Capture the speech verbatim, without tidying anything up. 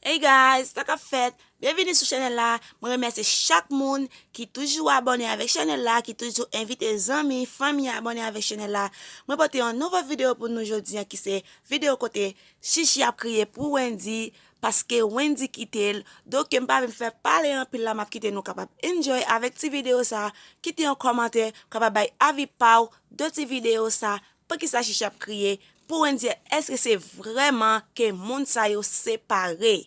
Hey guys, sa k ap fèt? Byenvini sou chanèl la. Mwen remèsye chak moun ki toujou abòne avèk chanèl la, ki toujou envite zanmi, fanmi abòne avèk chanèl la. Mwen pote yon nouvo videyo pou nou jodi a ki se videyo kote Chichi ap kriye pou Wendy paske Wendy kite l. Donk m pa vin fè pale anpil la, m ap kite nou kapab enjoy avèk ti videyo sa. Kite yon kòmantè, kapab bay avi pa w de ti videyo sa. Poukisa Chichi ap kriye pou Wendy? Èske se vrèman ke moun sa yo separe?